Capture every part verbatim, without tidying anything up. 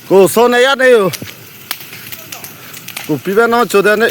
Koson ya ne yo. Kopi ba no choda ne.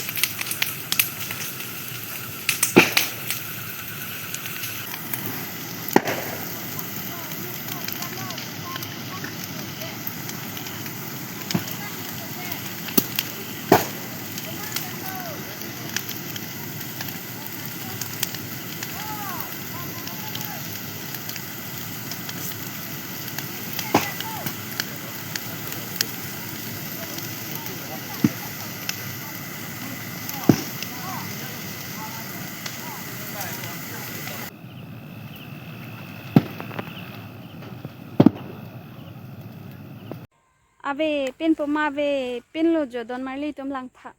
Avepin puma avepin lo jo, don marli atum langtha.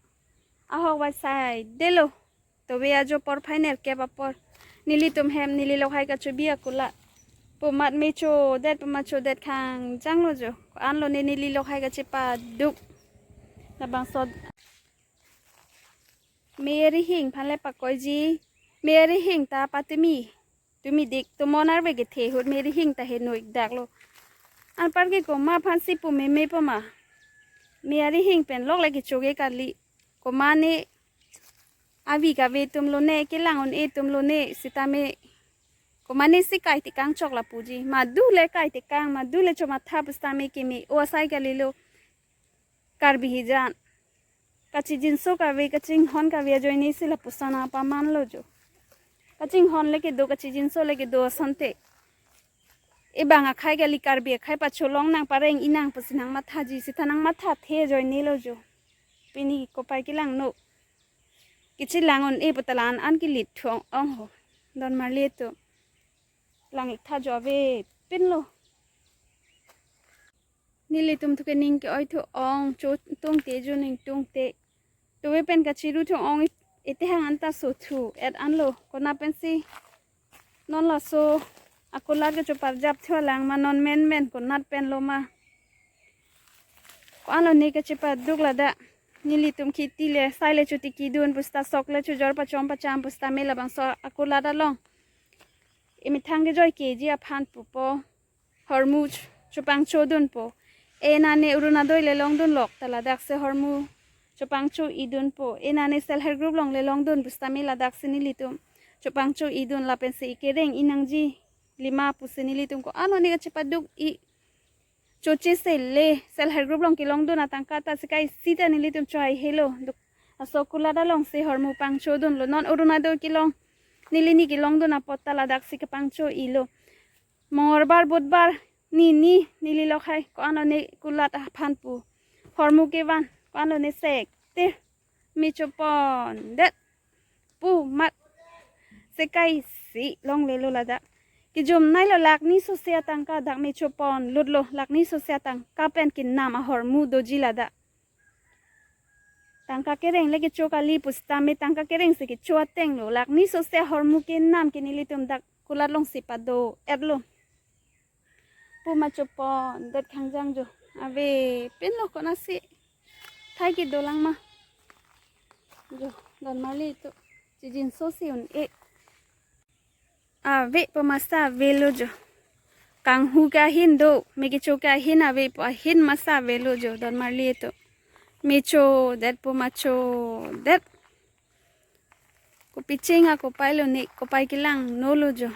Ahok vaisai delo. Tove ajo porphai nerkep apor. Nelitum hem neli lokhai kachobi akulat. Pumat me chodet, pumat chodet khangjang lo jo. Ko-an lo ne neli lokhai kachepaduk. Labangso me rihing aphan le pakoiji. Me rihing ta patumi. Tumi dik tumon arve kethe ahut me rihing ta heno ik dak lo. Anparke komat aphansi pu meme puma. Me arihing pen lok le kecho ke kali. Komat ne avi kave atum lo ne, kelang un-e atum lo ne, sitame komat ne si kai tekang chok lapuji. Madu le kai tekang, madu le chomatha pusitame keme-o asai kalilo. Karbi hijan. Kachijinso kave, kachinghon kave ajoine si lapuson apaman lo jo. Kachinghon le kedo, kachijinso le kedo asonte. Ebang akhai kali, Karbi akhai pacholong nang, pareng inang pusi nangmathaji, sita nangmathathe ajoine lo jo. Pini kopai kelangno. Kechelang un-e pu ta la-an an kelit thong ong ho. Don marli atum. Lang ik tha jo, avepin lo. Nelitum thu kening ke-oi thu ong, cho tungte, jo ning tungte. Tove pen kachiru thu ong it-, ite hang anta so thu et an lo. Konat pensi non laso akulat kecho parjap thu alang ma, non menmen konat pen lo ma. Ko-an lo ne kachepaduk ladak. Nelitum kheti le sai le chotiki dun pusita, sok le chojor pachom pacham pusitame labangso akulat along emethang kejoi keji aphan pupo. Hormu ch-, chopangcho dunpo. E nane Orunodoi le longdun lok ta ladaksi hormu chopangcho idunpo. E nane self help group along le longdun pusitame ladaksi nelitum chopangcho idun lapensi kereng inangji lima pusi nelitum ko-an lo ne kachepaduk i. Choche se le self help group along kelongdun atangka ta sikai sita nelitum chohai helo. Duk aso akulat alongsi hormu pangcho dunlo. Non Orunodoi kelong, neli ni kelongdun apot ta ladaksi kepangcho ilo. Mongolbar, Budbar, ni ni neli lokhai ko-an lo ne kulat aphan pu. Hormu kevan ko-an lo ne sek te. Me chopondet. Pumat. Sikai si longle lo ladak. Kejum nai lo, lakh ni sose atangka dak me chopon lutlo, lakh ni sose atangka pen kenam ahormu doji ladak. Tangka kereng le kecho kali pusitame tangka kereng si kecho ateng lo. Lakh ni sose ahormu kenam ke nelitum dak kulat alongsi pado et lo. Pumat chopondet khangjang jo. Avepin lo, konatsi thai kedolang ma. Jo, don marli atum. Chijinso si un-e. Ave puma sa avelo jo. Kanghu ke ahin do, me kecho ke ahin ave pu ahin ma sa avelo jo, don marli atum. Me chodet, pumat chodet. Kopi ching akopai lo ne, kopai kelangno lo jo.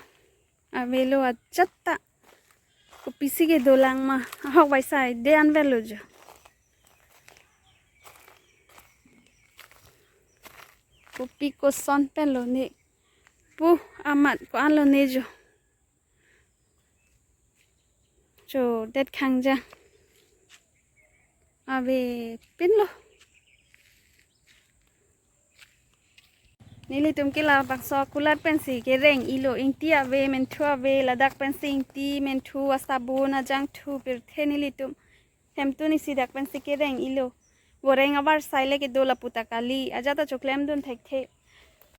Avelo ajat ta. Kopisi kedolang ma, ahok vaisai de an avelo jo. Kopi koson pen lo ne. Pu amat ko-an lo ne jo. Chodet khangjang. Avepin lo. Nelitum ke labangso kulat pensi kereng ilo, ingti ave, menthu ave, ladak pensi ingti, menthu, asabun, ajangthu pirthe nelitum. Hemtun isi dak pensi kereng ilo. Goreng avarsai le kedo lapu ta kali, ajat ta choklemdun thekthe.